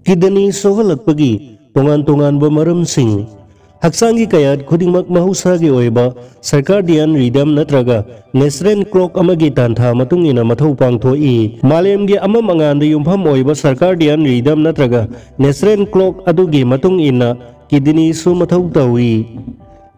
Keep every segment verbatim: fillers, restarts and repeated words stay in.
Kidney ꯁꯣꯛꯍꯜꯂꯛꯄꯒꯤ ꯇꯣꯉꯥꯟ ꯇꯣꯉꯥꯟꯕ ꯃꯔꯝꯁꯤꯡ꯫ ꯍꯛꯆꯥꯡꯒꯤ ꯀꯌꯥꯠ ꯈꯨꯗꯤꯡꯃꯛ ꯃꯍꯧꯁꯥꯒꯤ ꯑꯣꯏꯕ circadian rhythm ꯅꯠꯇ꯭ꯔꯒ natural clock ꯑꯃꯒꯤ ꯇꯥꯟꯊꯥ ꯃꯇꯨꯡ ꯏꯟꯅ ꯃꯊꯧ ꯄꯥꯡꯊꯣꯛꯏ꯫ ꯃꯥꯂꯦꯝꯒꯤ ꯑꯃꯝ ꯑꯉꯥꯟꯗ ꯌꯨꯝꯐꯝ ꯑꯣꯏꯕ circadian rhythm ꯅꯠꯇ꯭ꯔꯒ natural clock ꯑꯗꯨꯒꯤ ꯃꯇꯨꯡ ꯏꯟꯅ ꯀꯤꯗꯅꯤꯁꯨ ꯃꯊꯧ ꯇꯧꯏ꯫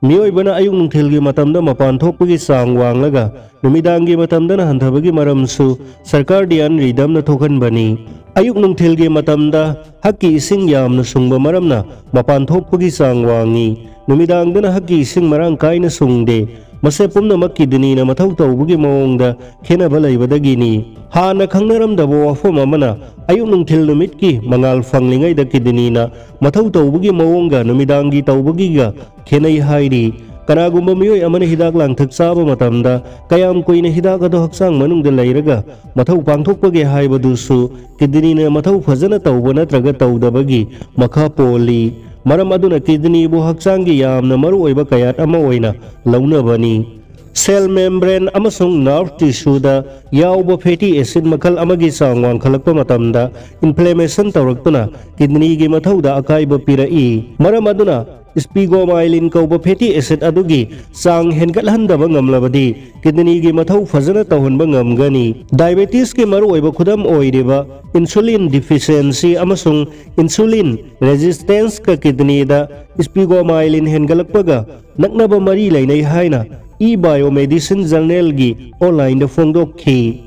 ꯃꯤꯑꯣꯏꯕꯅ ꯑꯌꯨꯛ ꯅꯨꯡꯊꯤꯜꯒꯤ ꯃꯇꯝꯗ ꯃꯄꯥꯟ ꯊꯣꯛꯄꯒꯤ ꯆꯥꯡ ꯋꯥꯡꯂꯒ ꯅꯨꯃꯤꯗꯥꯡꯒꯤ ꯃꯇꯝꯗꯅ ꯍꯟꯊꯕꯒꯤ ꯃꯔꯝꯁꯨ circadian rhythmꯅ ꯊꯣꯛꯍꯟꯕꯅꯤ꯫ ꯑꯌꯨꯛ ꯅꯨꯡꯊꯤꯜꯒꯤ ꯃꯇꯝꯗ ꯍꯛꯀꯤ ꯏꯁꯤꯡ ꯌꯥꯝꯅ ꯁꯨꯡꯕ ꯃꯔꯝꯅ ꯃꯄꯥꯟ ꯊꯣꯛꯄꯒꯤ ꯆꯥꯡ ꯋꯥꯡꯏ꯫ ꯅꯨꯃꯤꯗꯥꯡꯗꯅ ꯍꯛꯀꯤ ꯏꯁꯤꯡ ꯃꯔꯥꯡ ꯀꯥꯏꯅ ꯁꯨꯡꯗꯦ꯫ ꯃꯁꯤ ꯄꯨꯝꯅꯃꯛ ꯀꯤꯗꯅꯤꯅ ꯃꯊꯧ ꯇꯧꯕꯒꯤ ꯃꯑꯣꯡꯗ ꯈꯦꯠꯅꯕ ꯂꯩꯕꯗꯒꯤꯅꯤ꯫ ꯍꯥꯟꯅ ꯈꯪꯅꯔꯝꯗꯕ ꯋꯥꯐꯝ ꯑꯃꯅ, ꯑꯌꯨꯛ ꯅꯨꯡꯊꯤꯜ ꯅꯨꯃꯤꯠꯀꯤ ꯃꯉꯥꯜ ꯐꯪꯂꯤꯉꯩꯗ ꯀꯤꯗꯅꯤꯅ ꯃꯊꯧ ꯇꯧꯕꯒꯤ ꯃꯑꯣꯡꯒ ꯅꯨꯃꯤꯗꯥꯡꯒꯤ ꯇꯧꯕꯒꯤꯒ ꯈꯦꯠꯅꯩ ꯍꯥꯏꯔꯤ꯫ ꯀꯅꯥꯒꯨꯝꯕ ꯃꯤꯑꯣꯏ ꯑꯃꯅ ꯍꯤꯗꯥꯛ ꯂꯥꯡꯊꯛ ꯆꯥꯕ ꯃꯇꯝꯗ ꯀꯌꯥꯝ ꯀꯨꯏꯅ ꯍꯤꯗꯥꯛ ꯑꯗꯨ ꯍꯛꯆꯥꯡ ꯃꯅꯨꯡꯗ ꯂꯩꯔꯒ ꯃꯊꯧ ꯄꯥꯡꯊꯣꯛꯄꯒꯦ ꯍꯥꯏꯕꯗꯨꯁꯨ ꯀꯤꯗꯅꯤꯅ ꯃꯊꯧ ꯐꯖꯅ ꯇꯧꯕ ꯅꯠꯇ꯭ꯔꯒ ꯇꯧꯗꯕꯒꯤ ꯃꯈꯥ ꯄꯣꯜꯂꯤ꯫ ꯃꯔꯝ ꯑꯗꯨꯅ ꯀꯤꯗꯅꯤꯕꯨ ꯍꯛꯆꯥꯡꯒꯤ ꯌꯥꯝꯅ ꯃꯔꯨꯑꯣꯏꯕ ꯀꯌꯥꯠ ꯑꯃ ꯑꯣꯏꯅ ꯂꯧꯅꯕꯅꯤ꯫ Cell membrane ꯑꯃꯁꯨꯡ nerve tissueꯗ ꯌꯥꯎꯕ fatty acid ꯃꯈꯜ ꯑꯃꯒꯤ ꯆꯥꯡ ꯋꯥꯡꯈꯠꯂꯛꯄ ꯃꯇꯝꯗ inflammation ꯇꯧꯔꯛꯇꯨꯅ ꯀꯤꯗꯅꯤꯒꯤ ꯃꯊꯧꯗ ꯑꯀꯥꯏꯕ ꯄꯤꯔꯛꯏ꯫ ꯃꯔꯝ ꯑꯗꯨꯅ sphygmomyelin ꯀꯧꯕ fatty acid ꯑꯗꯨꯒꯤ ꯆꯥꯡ ꯍꯦꯟꯒꯠꯍꯟꯗꯕ ꯉꯝꯂꯕꯗꯤ ꯀꯤꯗꯅꯤꯒꯤ ꯃꯊꯧ ꯐꯖꯅ ꯇꯧꯍꯟꯕ ꯉꯝꯒꯅꯤ꯫ Diabetesꯀꯤ ꯃꯔꯨꯑꯣꯏꯕ ꯈꯨꯗꯝ ꯑꯣꯏꯔꯤꯕ insulin deficiency ꯑꯃꯁꯨꯡ insulin resistanceꯀ ꯀꯤꯗꯅꯤꯗ sphygmomyelin ꯍꯦꯟꯒꯠꯂꯛꯄꯒ ꯅꯛꯅꯕ ꯃꯔꯤ ꯂꯩꯅꯩ ꯍꯥꯏꯅ eBiomedicine journalꯒꯤ onlineꯗ ꯐꯣꯡꯗꯣꯛꯈꯤ꯫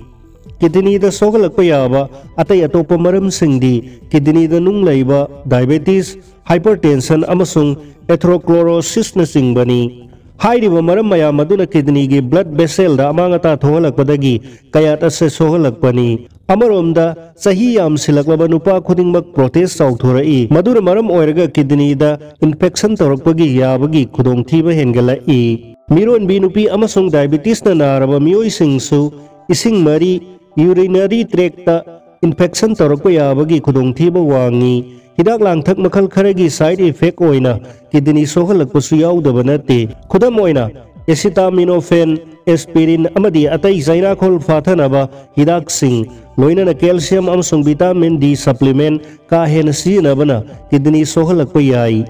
ꯀꯤꯗꯅꯤꯗ ꯁꯣꯛꯍꯜꯂꯛꯄ ꯌꯥꯕ ꯑꯇꯩ ꯑꯇꯣꯞꯄ ꯃꯔꯝꯁꯤꯡꯗꯤ ꯀꯤꯗꯅꯤꯗ ꯅꯨꯡ ꯂꯩꯕ, diabetes, hypertension ꯑꯃꯁꯨꯡ atherosclerosis ꯅꯆꯤꯡꯕꯅꯤ꯫ ꯍꯥꯏꯔꯤꯕ ꯃꯔꯝ ꯃꯌꯥꯝ ꯑꯗꯨꯅ ꯀꯤꯗꯅꯤꯒꯤ blood vesselꯗ ꯑꯃꯥꯡ ꯑꯇꯥ ꯊꯣꯛꯍꯜꯂꯛꯄꯗꯒꯤ ꯀꯌꯥꯠ ꯑꯁꯦ ꯁꯣꯛꯍꯜꯂꯛꯄꯅꯤ꯫ ꯑꯃꯔꯣꯝꯗ, ꯆꯍꯤ ꯌꯥꯝꯁꯤꯜꯂꯛꯂꯕ ꯅꯨꯄꯥ ꯈꯨꯗꯤꯡꯃꯛ prostate ꯆꯥꯎꯊꯣꯔꯛꯏ, ꯃꯗꯨꯅ ꯃꯔꯝ ꯑꯣꯏꯔꯒ ꯀꯤꯗꯅꯤꯗ infection ꯇꯧꯔꯛꯄꯒꯤ ꯌꯥꯕꯒꯤ ꯈꯨꯗꯣꯡꯊꯤꯕ ꯍꯦꯟꯒꯠꯂꯛꯏ꯫ ꯃꯤꯔꯣꯟꯕꯤ ꯅꯨꯄꯤ ꯑꯃꯁꯨꯡ diabetesꯅ ꯅꯥꯔꯕ ꯃꯤꯑꯣꯏꯁꯤꯡꯁꯨ ꯏꯁꯤꯡ ꯃꯔꯤ, urinary tractꯇ infection ꯇꯧꯔꯛꯄ ꯌꯥꯕꯒꯤ ꯈꯨꯗꯣꯡꯊꯤꯕ ꯋꯥꯡꯉꯤ꯫ ꯍꯤꯗꯥꯛ ꯂꯥꯡꯊꯛ ꯃꯈꯜ ꯈꯔꯒꯤ side effect ꯑꯣꯏꯅ ꯀꯤꯗꯅꯤ ꯁꯣꯛꯍꯜꯂꯛꯄꯁꯨ ꯌꯥꯎꯗꯕ ꯅꯠꯇꯦ꯫ ꯈꯨꯗꯝ ꯑꯣꯏꯅ, ꯑꯦꯁꯤꯇꯥꯃꯤꯅꯣꯐꯦꯟ, ꯑꯦꯁꯄꯤꯔꯤꯟ ꯑꯃꯗꯤ ꯑꯇꯩ ꯆꯩꯅꯥꯈꯣꯜ ꯐꯥꯊꯅꯕ ꯍꯤꯗꯥꯛꯁꯤꯡ, ꯂꯣꯏꯅꯅ ꯀꯦꯜꯁꯤꯌꯝ ꯑꯃꯁꯨꯡ ꯚꯤꯇꯥꯃꯤꯟ ꯗꯤ ꯁꯄ꯭ꯂꯤꯃꯦꯟ ꯀꯥ ꯍꯦꯟꯅ ꯁꯤꯖꯤꯟꯅꯕꯅ ꯀꯤꯗꯅꯤ ꯁꯣꯛꯍꯜꯂꯛꯄ ꯌꯥꯏ꯫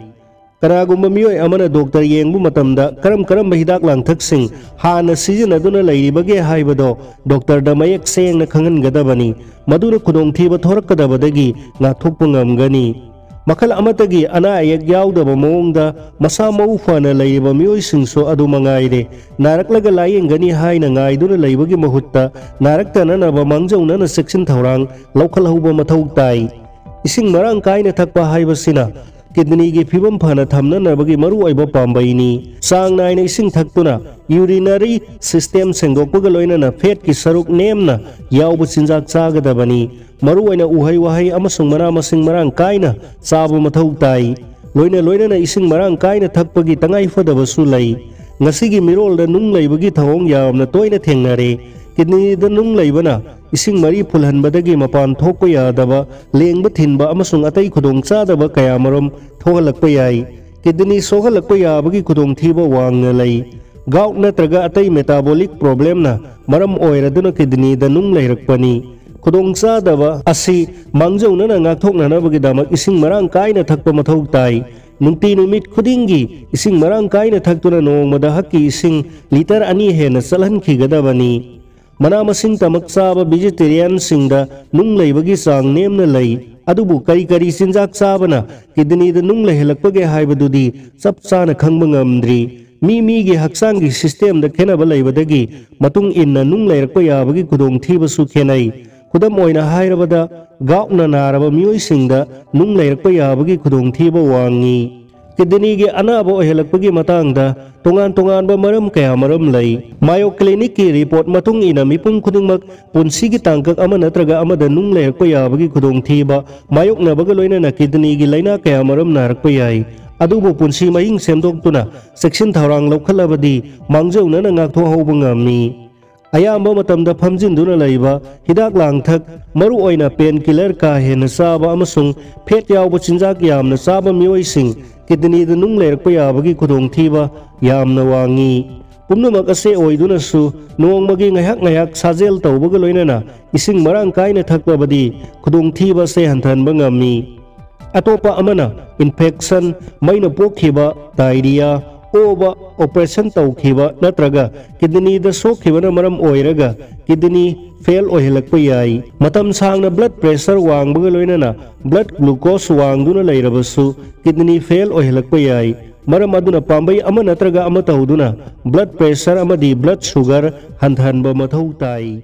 ꯀꯅꯥꯒꯨꯝꯕ ꯃꯤꯑꯣꯏ ꯑꯃꯅ ꯗꯣꯛꯇꯔ ꯌꯦꯡꯕ ꯃꯇꯝꯗ ꯀꯔꯝ ꯀꯔꯝꯕ ꯍꯤꯗꯥꯛ ꯂꯥꯡꯊꯛꯁꯤꯡ ꯍꯥꯟꯅ ꯁꯤꯖꯤꯟꯅꯗꯨꯅ ꯂꯩꯔꯤꯕꯒꯦ ꯍꯥꯏꯕꯗꯣ ꯗꯣꯛꯇꯔꯗ ꯃꯌꯦꯛ ꯁꯦꯡꯅ ꯈꯪꯍꯟꯒꯗꯕꯅꯤ꯫ ꯃꯗꯨꯅ ꯈꯨꯗꯣꯡꯊꯤꯕ ꯊꯣꯔꯛꯀꯗꯕꯗꯒꯤ ꯉꯥꯛꯊꯣꯛꯄ ꯉꯝꯒꯅꯤ꯫ ꯃꯈꯜ ꯑꯃꯠꯇꯒꯤ ꯑꯅꯥ ꯑꯌꯦꯛ ꯌꯥꯎꯗꯕ ꯃꯑꯣꯡꯗ ꯃꯁꯥ ꯃꯎ ꯐꯅ ꯂꯩꯔꯤꯕ ꯃꯤꯑꯣꯏꯁꯤꯡꯁꯨ ꯑꯗꯨ ꯃꯉꯥꯏꯔꯦ꯫ ꯅꯥꯔꯛꯂꯒ ꯂꯥꯌꯦꯡꯒꯅꯤ ꯍꯥꯏꯅ ꯉꯥꯏꯗꯨꯅ ꯂꯩꯕꯒꯤ ꯃꯍꯨꯠꯇ ꯅꯥꯔꯛꯇꯅꯅꯕ ꯃꯥꯡꯖꯧꯅꯅ ꯆꯦꯛꯁꯤꯟ ꯊꯧꯔꯥꯡ ꯂꯧꯈꯠꯍꯧꯕ ꯃꯊꯧ ꯇꯥꯏ꯫ ꯏꯁꯤꯡ ꯃꯔꯥꯡ ꯀꯥꯏꯅ ꯊꯛꯄ ꯍꯥꯏꯕꯁꯤꯅ ꯀꯤꯗꯅꯤꯒꯤ ꯐꯤꯕꯝ ꯐꯅ ꯊꯝꯅꯅꯕꯒꯤ ꯃꯔꯨꯑꯣꯏꯕ ꯄꯥꯝꯕꯩꯅꯤ꯫ ꯆꯥꯡ ꯅꯥꯏꯅ ꯏꯁꯤꯡ ꯊꯛꯇꯨꯅ ꯌꯨꯔꯤꯅꯔꯤ ꯁꯤꯁꯇꯦꯝ ꯁꯦꯡꯗꯣꯛꯄꯒ ꯂꯣꯏꯅꯅ ꯐꯦꯠꯀꯤ ꯁꯔꯨꯛ ꯅꯦꯝꯅ ꯌꯥꯎꯕ ꯆꯤꯟꯖꯥꯛ ꯆꯥꯒꯗꯕꯅꯤ꯫ ꯃꯔꯨꯑꯣꯏꯅ ꯎꯍꯩ ꯋꯥꯍꯩ ꯑꯃꯁꯨꯡ ꯃꯅꯥ ꯃꯁꯤꯡ ꯃꯔꯥꯡ ꯀꯥꯏꯅ ꯆꯥꯕ ꯃꯊꯧ ꯇꯥꯏ꯫ ꯂꯣꯏꯅ ꯂꯣꯏꯅꯅ ꯏꯁꯤꯡ ꯃꯔꯥꯡ ꯀꯥꯏꯅ ꯊꯛꯄꯒꯤ ꯇꯉꯥꯏꯐꯗꯕꯁꯨ ꯂꯩ꯫ ꯉꯁꯤꯒꯤ ꯃꯤꯔꯣꯜꯗ ꯅꯨꯡ ꯂꯩꯕꯒꯤ ꯊꯧꯑꯣꯡ ꯌꯥꯝꯅ ꯇꯣꯏꯅ ꯊꯦꯡꯅꯔꯦ꯫ ꯀꯤꯗꯅꯤꯗ ꯅꯨꯡ ꯂꯩꯕꯅ ꯏꯁꯤꯡ ꯃꯔꯤ ꯐꯨꯜꯍꯟꯕꯗꯒꯤ ꯃꯄꯥꯟ ꯊꯣꯛꯄ ꯌꯥꯗꯕ, ꯂꯦꯡꯕ ꯊꯤꯟꯕ ꯑꯃꯁꯨꯡ ꯑꯇꯩ ꯈꯨꯗꯣꯡꯆꯥꯗꯕ ꯀꯌꯥꯃꯔꯨꯝ ꯊꯣꯛꯍꯜꯂꯛꯄ ꯌꯥꯏ꯫ ꯀꯤꯗꯅꯤ ꯁꯣꯛꯍꯜꯂꯛꯄ ꯌꯥꯕꯒꯤ ꯈꯨꯗꯣꯡꯊꯤꯕ ꯋꯥꯡꯅ ꯂꯩ꯫ ꯒꯥꯎꯠ ꯅꯠꯇ꯭ꯔꯒ ꯑꯇꯩ ꯃꯦꯇꯥꯕꯣꯂꯤꯛ ꯄ꯭ꯔꯣꯕ꯭ꯂꯦꯝꯅ ꯃꯔꯝ ꯑꯣꯏꯔꯗꯨꯅ ꯀꯤꯗꯅꯤꯗ ꯅꯨꯡ ꯂꯩꯔꯛꯄꯅꯤ꯫ ꯈꯨꯗꯣꯡꯆꯥꯗꯕ ꯑꯁꯤ ꯃꯥꯡꯖꯧꯅꯅ ꯉꯥꯛꯊꯣꯛꯅꯅꯕꯒꯤꯗꯃꯛ ꯏꯁꯤꯡ ꯃꯔꯥꯡ ꯀꯥꯏꯅ ꯊꯛꯄ ꯃꯊꯧ ꯇꯥꯏ꯫ ꯅꯨꯡꯇꯤ ꯅꯨꯃꯤꯠ ꯈꯨꯗꯤꯡꯒꯤ ꯏꯁꯤꯡ ꯃꯔꯥꯡ ꯀꯥꯏꯅ ꯊꯛꯇꯨꯅ ꯅꯣꯡꯃꯗ ꯍꯛꯀꯤ ꯏꯁꯤꯡ ꯂꯤꯇꯔ ꯑꯅꯤ ꯍꯦꯟꯅ ꯆꯠꯍꯟꯈꯤꯒꯗꯕꯅꯤ꯫ ꯃꯅꯥ ꯃꯁꯤꯡ ꯇꯃꯛ ꯆꯥꯕ ꯚꯦꯖꯤꯇꯦꯔꯤꯌꯥꯟꯁꯤꯡꯗ ꯅꯨꯡ ꯂꯩꯕꯒꯤ ꯆꯥꯡ ꯅꯦꯝꯅ ꯂꯩ, ꯑꯗꯨꯕꯨ ꯀꯔꯤ ꯀꯔꯤ ꯆꯤꯟꯖꯥꯛ ꯆꯥꯕꯅ ꯀꯤꯗꯅꯤꯗ ꯅꯨꯡ ꯂꯩꯍꯜꯂꯛꯄꯒꯦ ꯍꯥꯏꯕꯗꯨꯗꯤ ꯆꯞ ꯆꯥꯅ ꯈꯪꯕ ꯉꯝꯗ꯭ꯔꯤ꯫ ꯃꯤ ꯃꯤꯒꯤ ꯍꯛꯆꯥꯡꯒꯤ ꯁꯤꯁꯇꯦꯝꯗ ꯈꯦꯠꯅꯕ ꯂꯩꯕꯗꯒꯤ ꯃꯇꯨꯡ ꯏꯟꯅ ꯅꯨꯡ ꯂꯩꯔꯛꯄ ꯌꯥꯕꯒꯤ ꯈꯨꯗꯣꯡꯊꯤꯕꯁꯨ ꯈꯦꯠꯅꯩ꯫ ꯈꯨꯗꯝ ꯑꯣꯏꯅ ꯍꯥꯏꯔꯕꯗ, ꯒꯥꯎꯠꯅ ꯅꯥꯔꯕ ꯃꯤꯑꯣꯏꯁꯤꯡꯗ ꯅꯨꯡ ꯂꯩꯔꯛꯄ ꯌꯥꯕꯒꯤ ꯈꯨꯗꯣꯡꯊꯤꯕ ꯋꯥꯡꯉꯤ꯫ ꯀꯤꯗꯅꯤꯒꯤ ꯑꯅꯥꯕ ꯑꯣꯏꯍꯜꯂꯛꯄꯒꯤ ꯃꯇꯥꯡꯗ ꯇꯣꯉꯥꯟ ꯇꯣꯉꯥꯟꯕ ꯃꯔꯝ ꯀꯌꯥ ꯃꯔꯨꯝ ꯂꯩ꯫ ꯃꯥꯌꯣ ꯀ꯭ꯂꯤꯅꯤꯛꯀꯤ ꯔꯤꯄꯣꯔꯠ ꯃꯇꯨꯡ ꯏꯟꯅ ꯃꯤꯄꯨꯝ ꯈꯨꯗꯤꯡꯃꯛ ꯄꯨꯟꯁꯤꯒꯤ ꯇꯥꯡꯀꯛ ꯑꯃ ꯅꯠꯇ꯭ꯔꯒ ꯑꯃꯗ ꯅꯨꯡ ꯂꯩꯔꯛꯄ ꯌꯥꯕꯒꯤ ꯈꯨꯗꯣꯡꯊꯤꯕ ꯃꯥꯌꯣꯛꯅꯕꯒ ꯂꯣꯏꯅꯅ ꯀꯤꯗꯅꯤꯒꯤ ꯂꯥꯏꯅꯥ ꯀꯌꯥ ꯃꯔꯨꯝ ꯅꯥꯔꯛꯄ ꯌꯥꯏ꯫ ꯑꯗꯨꯕꯨ ꯄꯨꯟꯁꯤ ꯃꯍꯤꯡ ꯁꯦꯝꯗꯣꯛꯇꯨꯅ ꯆꯦꯛꯁꯤꯟ ꯊꯧꯔꯥꯡ ꯂꯧꯈꯠꯂꯕꯗꯤ ꯃꯥꯡꯖꯧꯅꯅ ꯉꯥꯛꯊꯣꯛꯍꯧꯕ ꯉꯝꯃꯤ꯫ ꯑꯌꯥꯝꯕ ꯃꯇꯝꯗ ꯐꯝꯖꯤꯟꯗꯨꯅ ꯂꯩꯕ, ꯍꯤꯗꯥꯛ ꯂꯥꯡꯊꯛ, ꯃꯔꯨꯑꯣꯏꯅ ꯄꯦꯟ ꯀꯤꯂꯔ ꯀꯥ ꯍꯦꯟꯅ ꯆꯥꯕ ꯑꯃꯁꯨꯡ ꯐꯦꯠ ꯌꯥꯎꯕ ꯆꯤꯟꯖꯥꯛ ꯌꯥꯝꯅ ꯆꯥꯕ ꯃꯤꯑꯣꯏꯁꯤꯡ ꯀꯤꯗꯅꯤꯗ ꯅꯨꯡ ꯂꯩꯔꯛꯄ ꯌꯥꯕꯒꯤ ꯈꯨꯗꯣꯡꯊꯤꯕ ꯌꯥꯝꯅ ꯋꯥꯡꯉꯤ꯫ ꯄꯨꯝꯅꯃꯛ ꯑꯁꯦ ꯑꯣꯏꯗꯨꯅꯁꯨ, ꯅꯣꯡꯃꯒꯤ ꯉꯥꯏꯍꯥꯛ ꯉꯥꯏꯍꯥꯛ ꯁꯥꯖꯦꯜ ꯇꯧꯕꯒ ꯂꯣꯏꯅꯅ ꯏꯁꯤꯡ ꯃꯔꯥꯡ ꯀꯥꯏꯅ ꯊꯛꯂꯕꯗꯤ ꯈꯨꯗꯣꯡꯊꯤꯕ ꯑꯁꯦ ꯍꯟꯊꯍꯟꯕ ꯉꯝꯃꯤ꯫ ꯑꯇꯣꯞꯄ ꯑꯃꯅ ꯏꯟꯐꯦꯛꯁꯟ, ꯃꯩꯅ ꯄꯣꯛꯈꯤꯕ, ꯗꯥꯏꯔꯤꯌꯥ, ꯑꯣꯕ, ꯑꯣꯄꯔꯦꯁꯟ ꯇꯧꯈꯤꯕ ꯅꯠꯇ꯭ꯔꯒ ꯀꯤꯗꯅꯤꯗ ꯁꯣꯛꯈꯤꯕꯅ ꯃꯔꯝ ꯑꯣꯏꯔꯒ ꯀꯤꯗꯅꯤ ꯐꯦꯜ ꯑꯣꯏꯍꯜꯂꯛꯄ ꯌꯥꯏ꯫ ꯃꯇꯝ ꯁꯥꯡꯅ ꯕ꯭ꯂꯗ ꯄ꯭ꯔꯦꯁꯔ ꯋꯥꯡꯕꯒ ꯂꯣꯏꯅꯅ ꯕ꯭ꯂꯗ ꯒ꯭ꯂꯨꯀꯣꯁ ꯋꯥꯡꯗꯨꯅ ꯂꯩꯔꯕꯁꯨ ꯀꯤꯗꯅꯤ ꯐꯦꯜ ꯑꯣꯏꯍꯜꯂꯛꯄ ꯌꯥꯏ꯫ ꯃꯔꯝ ꯑꯗꯨꯅ ꯄꯥꯝꯕꯩ ꯑꯃ ꯅꯠꯇ꯭ꯔꯒ ꯑꯃ ꯇꯧꯗꯨꯅ ꯕ꯭ꯂꯗ ꯄ꯭ꯔꯦꯁꯔ ꯑꯃꯗꯤ ꯕ꯭ꯂꯗ ꯁꯨꯒꯔ ꯍꯟꯊꯍꯟꯕ ꯃꯊꯧ ꯇꯥꯏ꯫